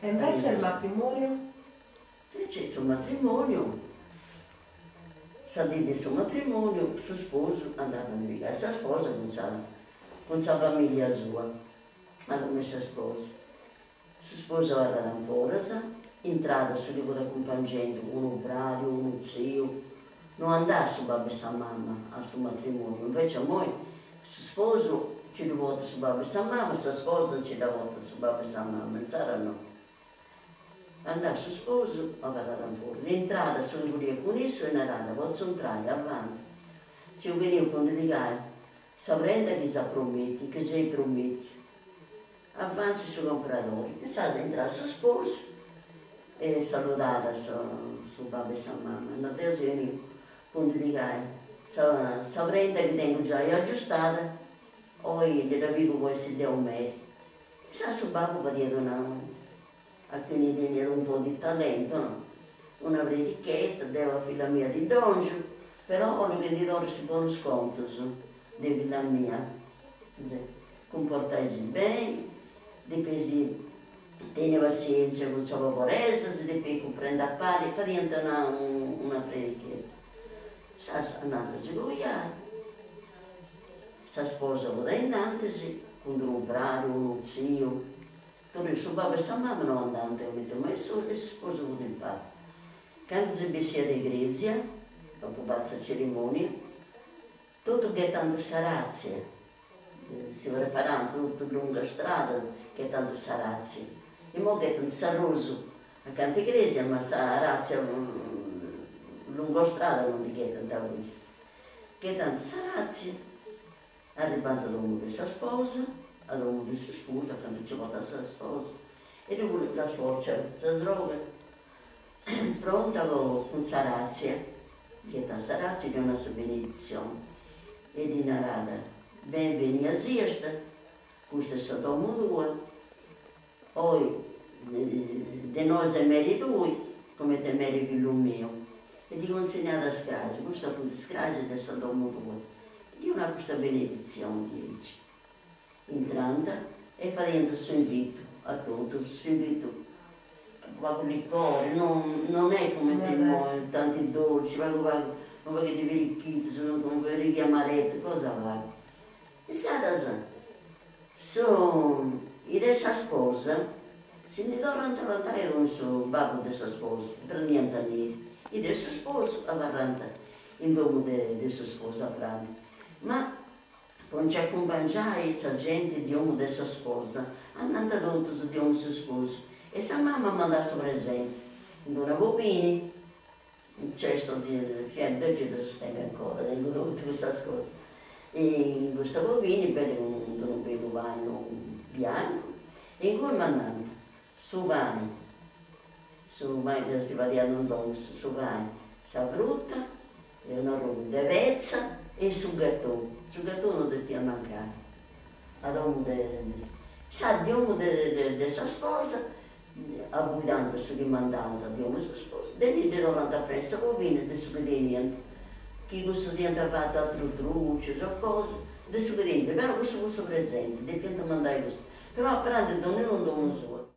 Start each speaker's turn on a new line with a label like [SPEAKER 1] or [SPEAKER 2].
[SPEAKER 1] E invece il matrimonio?
[SPEAKER 2] Invece su matrimoniu, sa dì de su matrimoniu, su sposu andat a ndi pigai sa sposa cun sa cun sa familia sua a domu 'e sa sposa. Su sposu abarrat in foras, intrat su chi fut acumpangendu, unu fradi o unu tziu, no andat su babbu e sa mama a su matrimoniu, invece immoi su sposu nci ddu portat su babbu e sa mama, sa sposa nci dda portat su babbu e sa mama, insaras no. Andat su sposu, abarrat in foras, intrat su chi furiat cun issu e narat, potzu intrai, avanti, seu beniu po ndi pigai sa prenda chi s'at promìtiu, chi s'eis promìtiu. Avanti su comporadori. Insaras intrat su sposu e saludat su babbu e sa mama, nat deu seu 'eniu po ndi pigai sa sa prenda chi tengu giai agiustada, oi ndi dda pigu po essi deu meri. Insaras su babbu fadiat una, a chini teniat un po' di talento, no, una predichetta, deu a filla mia ti dongiu, però 'ollu chi ndi torris bonus contus de filla mia, Cumportaisi beni, depeis tenni passientzia cun sa poboresa, si depeis cumprendi a pari, fadiant una una predichedda. Insaras andant a si coiai, sa sposa fut ainnantis cun d'unu fradi o unu tziu, torra su babbu e sa mama no andant cumenti ma issu e su sposu fut in fatu. Candu si bessiat de cresia, dopu fata sa cerimonia, Totu ghetant sa ratzia, si preparant totu lunga strada, ghetant sa ratzia. Imoi ghetant s'arrosu acanta 'e cresia ma sa ratzia lungo strada non ndi ghetant prus. Ghetant sa ratzia, arribant a domu de sa sposa, a domu de su sposu, acanta nci portant sa sposa, e ddu fut la suocera, sa sroga Pronta po cun sa ratzia, ghetat sa ratzia, ddi 'onat sa beneditzioni e ddi narat, Benbenia siast, custa est sa domu tua, oi de nosu est meri tui, comente est meri fillu miu. E ddi cunsignat is crais, custas funt is crais de sa domu tua. E ddi 'onat custa beneditzioni diaici. Intrant e fadiant s'invitu a totus, s'invitu pagu licore, non non est comente immoi, tanti dolci, pagu pagu, unu pagheddu 'e birichitus, unu pagheddu 'e amaretto, cosa pagu. Insaras su is de sa sposa si ndi torrant a andai cun su babbu de sa sposa, prendiant a niri, is de su sposu abarrant in domu de de su sposu a prandi, ma Po nci acumpangiai sa genti de 'omu de sa sposa, andant totus de 'omu su sposu e sa mama mandat su presenti, in d'una pobini, cesto di fiant, deu gei ddas tengu ancora, tengu totu cussas cosas, in custa pobini beni cun d'unu bellu pannu biancu e inguni mandant su pani, su pani chi si fadiat in domu, su pani, sa fruta e un'arrogu de petza e su gatou, su gatou no depiat mancai, a domu de sa de 'omu de de sa sposa abuidant su chi mandant de 'omu 'e su sposu, de innì ddi torrant a preni sa pobina de su chi teniant, chi cussus iant fatu aterus drucis o cosa, de su chi teniant, però cussu fut su presenti, depiant mandai cussu, però a prandi donniunu in domu sua.